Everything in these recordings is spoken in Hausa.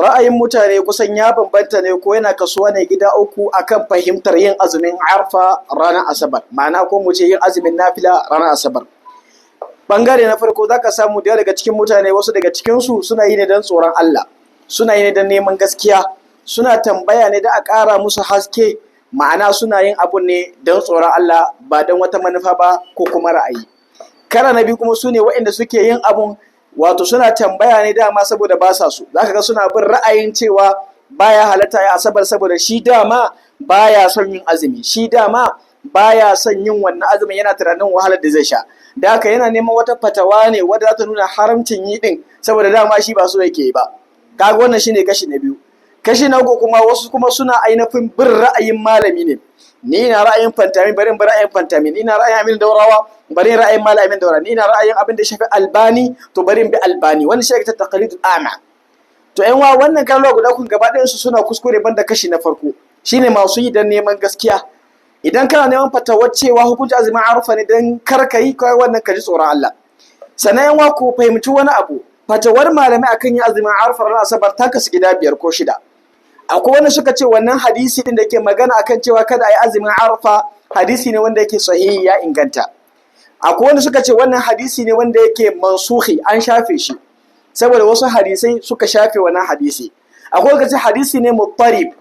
Ra'ayin mutane kusan ya bambanta ne ko yana kasuwa ne gida uku akan fahimtar yin azumin Arfa ranar Asabar, ma'ana ko mu ce yin azumin nafila ranar Asabar. Bangare na farko, za ka samu da daga cikin mutane, wasu daga cikinsu suna yi ne don tsoron Allah, suna yi ne don neman gaskiya, suna tambaya ne da a ƙara musu haske, ma'ana suna yin abun ne don tsoron Allah, ba don wata manufa ba ko kuma ra'ayi. Kala na biyu kuma su ne waɗanda suke yin abun, wato suna tambaya ne dama saboda ba sa so. Za ka ga suna bin ra'ayin cewa baya halatta ya Asabar, saboda shi dama baya son yin azumi, shi dama baya son yin wannan azumin, yana tunanin wahalar da zai sha. Da haka yana neman wata fatawa ne wadda za ta nuna haramcin yi din, saboda dama shi ba so yake yi ba. Kaga wannan shine kashi na biyu. Kashi na uku kuma, wasu kuma suna ainihin bin ra'ayin malami ne. Ni ina ra'ayin Pantami, bari in bi ra'ayin Pantami. Ni ina ra'ayin Aminu Daurawa, bari in ra'ayin Malam Aminu Daurawa. Ni ina ra'ayin abin da ya shafi Albani, to bari in bi Albani. Wannan shi ake taqlidul a'ma. To yan wa, wannan kallo guda kun gaba ɗayan su suna kuskure, banda kashi na farko, shine masu yi dan neman gaskiya. Idan kana neman fatawar cewa hukunci azumin Arfa ne dan kar ka yi kawai, wannan ka ji tsoron Allah. Sannan yan wa, ku fahimci wani abu: fatawar malamai akan yin azumin Arfa ranar Asabar ta kasu gida biyar ko shida. Akwai wanda suka ce wannan hadisi din da ke magana akan cewa kada a yi azumin Arfa, hadisi ne wanda yake sahihi, ya inganta. Akwai wanda suka ce wannan hadisi ne wanda yake mansuhi, an shafe shi saboda wasu hadisai suka shafe wannan hadisi. Akwai wanda suka ce hadisi ne muttarib.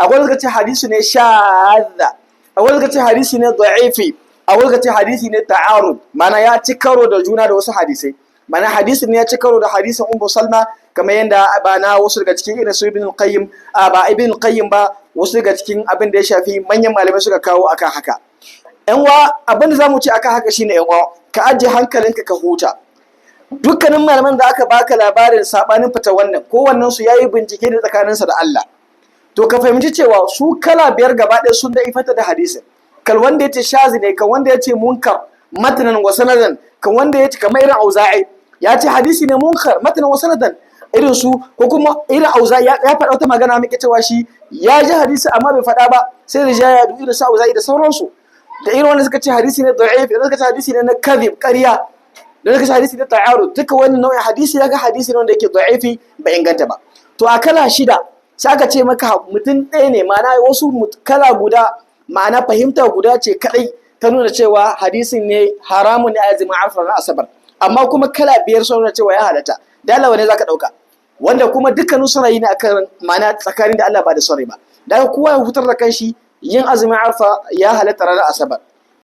Akwai wanda suka ce hadisi ne shadda. Akwai wanda suka ce hadisi ne da'ifi. Akwai wanda suka ce hadisi ne ta'arud, ma'ana ya ci karo da juna da wasu hadisai, ma'ana hadisi ne ya ci karo da hadisin Ummu Salma, kamar yadda ba na wasu daga cikin irin su Ibn Qayyim, ba Ibn Qayyim ba, wasu daga cikin abin da ya shafi manyan malamai suka kawo akan haka. Yan wa, abin da zamu ce akan haka shine, yan wa, ka ajiye hankalinka ka huta. Dukkanin malaman da aka baka labarin sabanin fita wannan, kowannen su yayi bincike da tsakaninsa da Allah. To ka fahimci cewa su kala biyar gaba ɗaya sun da ifata da hadisin. Kal wanda yace shazi ne, kan wanda yace munkar matnan wa sanadan, kan wanda yace kamar irin Auza'i ya ce hadisi ne munkar matnan wa sanadan, irin su, ko kuma irin Auza'i ya faɗa wata magana muke cewa shi ya ji hadisi amma bai faɗa ba sai da ya yadu, irin su Auza'i da sauransu, da irin wanda suka ce hadisi ne da'if, da suka ce hadisi ne na kadhib, ƙarya, da suka ce hadisi ne ta'arud. Duka wannan nau'in hadisi ya ga hadisi ne wanda yake da'ifi, bai inganta ba. To a kala shida sai aka ce maka mutum ɗaya ne, ma'ana wasu kala guda, ma'ana fahimta guda ce kadai ta nuna cewa hadisin ne haramun ne a azumin Arfa na Asabar, amma kuma kala biyar sun nuna cewa ya halatta. Da Allah ne zaka ɗauka, wanda kuma dukkanin suna yi ne akan ma'ana tsakanin da Allah, ba da son ba. Da kowa ya hutar da kanshi, yin azumin Arfa ya halatta ranar Asabar.